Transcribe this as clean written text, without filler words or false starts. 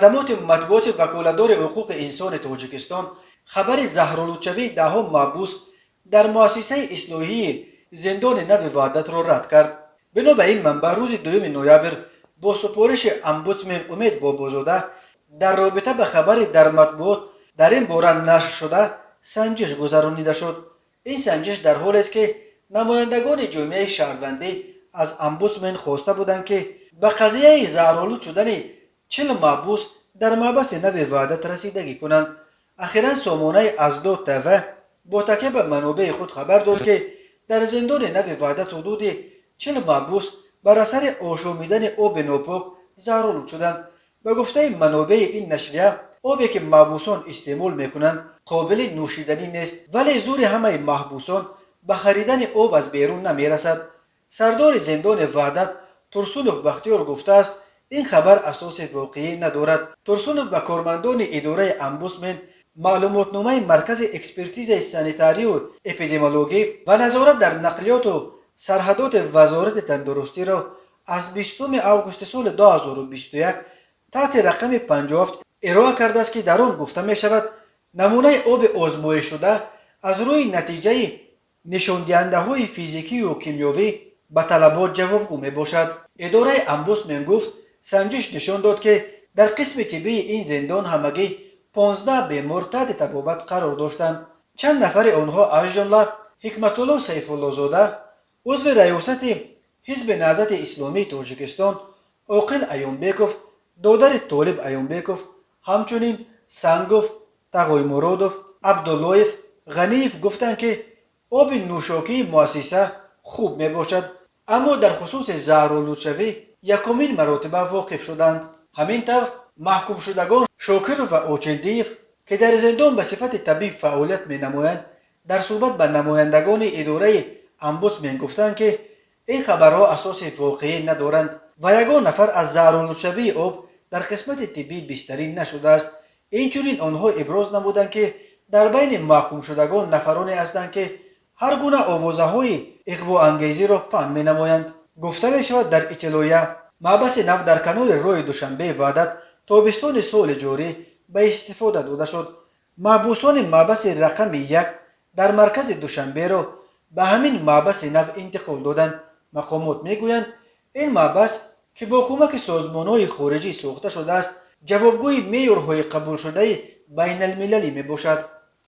Хадамоти матбуоти ваколатдори ҳуқуқи инсони Тоҷикистон хабари заҳролудшавии даҳҳо маҳбус дар муассисаи ислоҳии зиндони нави Ваҳдатро рад кард. Бино ба ин манбаъ, рӯзи 2 ноябр бо супориши омбудсмен Умед Бобозода дар робита ба хабари дар матбуот дар ин бора нашр шуда санҷиш гузаронида шуд. Ин санҷиш дар ҳолест, ки намояндагони ҷомеаи шаҳрвандӣ аз омбудсмен хоста буданд, ки ба қазияи заҳролуд шудани 40 маҳбус дар маҳбаси нави Ваҳдат расидагӣ кунанд. Ахиран сомонаи Аздо ТВ бо такя ба манобеи худ хабар дод, ки дар зиндони нави Ваҳдат ҳудуди 40 маҳбус бар асари ошомидани оби нопок заҳролуд шуданд. Ба гуфтаи манобеи ин нашрия, обе ки маҳбусон истеъмол мекунанд, қобили нӯшиданӣ нест, вале зӯри ҳамаи маҳбусон ба харидани об аз берун намерасад. Сардори зиндони Ваҳдат Турсунов Бахтиёр гуфтааст, ин хабар асоси воқеӣ надорад. Турсунов ба кормандони идораи омбудсмен маълумотномаи Маркази экспертизаи санитарию эпидемиологӣ ва назорат дар нақлиёту сарҳадоти Вазорати тандурустиро аз 20 августи соли 2021 таҳти рақами 57 ироа кардааст, ки дар он гуфта мешавад, намунаи оби озмоишшуда аз рӯи натиҷаи нишондиҳандаҳои физикию кимиёвӣ ба талабот ҷавобгӯ мебошад. Идораи омбудсмен гуфт, санҷиш нишон дод, ки дар қисми тиббии ин зиндон ҳамагӣ 15 бемор таҳти табобат қарор доштанд. Чанд нафари онҳо, аз ҷумла Ҳикматулло Сайфуллозода, узви раёсати Ҳизби Наҳзати Исломии Тоҷикистон, Оқил Аюнбеков, додари Толиб Аюнбеков, ҳамчунин Сангов, Тағоймуродов, Абдуллоев, Ғаниев гуфтанд, ки оби нӯшокии муассиса хуб мебошад, аммо дар хусуси заҳролудшавӣ якумин маротиба воқиф шуданд. Ҳамин тавр, маҳкумшудагон Шокиров ва Очилдиев, ки дар зиндон ба сифати табиб фаъолият менамоянд, дар суҳбат ба намояндагони идораи омбудсмен гуфтанд, ки ин хабарҳо асоси воқеӣ надоранд ва ягон нафар аз заҳролудшавии об дар қисмати тиббӣ бистарӣ нашудааст. Инчунин онҳо иброз намуданд, ки дар байни маҳкумшудагон нафароне ҳастанд, ки ҳар гуна овозаҳои иғвоангезиро паҳн менамоянд, гуфта мешавад дар иттилоия. Маҳбаси нав дар канори роҳи Душанбеи Ваҳдат тобистони соли ҷорӣ ба истифода дода шуд. Маҳбусони маҳбаси рақами 1 дар маркази Душанберо ба ҳамин маҳбаси нав интиқол доданд. Мақомот мегӯянд, ин маҳбас, ки бо кӯмаки созмонҳои хориҷӣ сохта шудааст, ҷавобгӯи меъёрҳои қабулшудаи байналмилалӣ мебошад.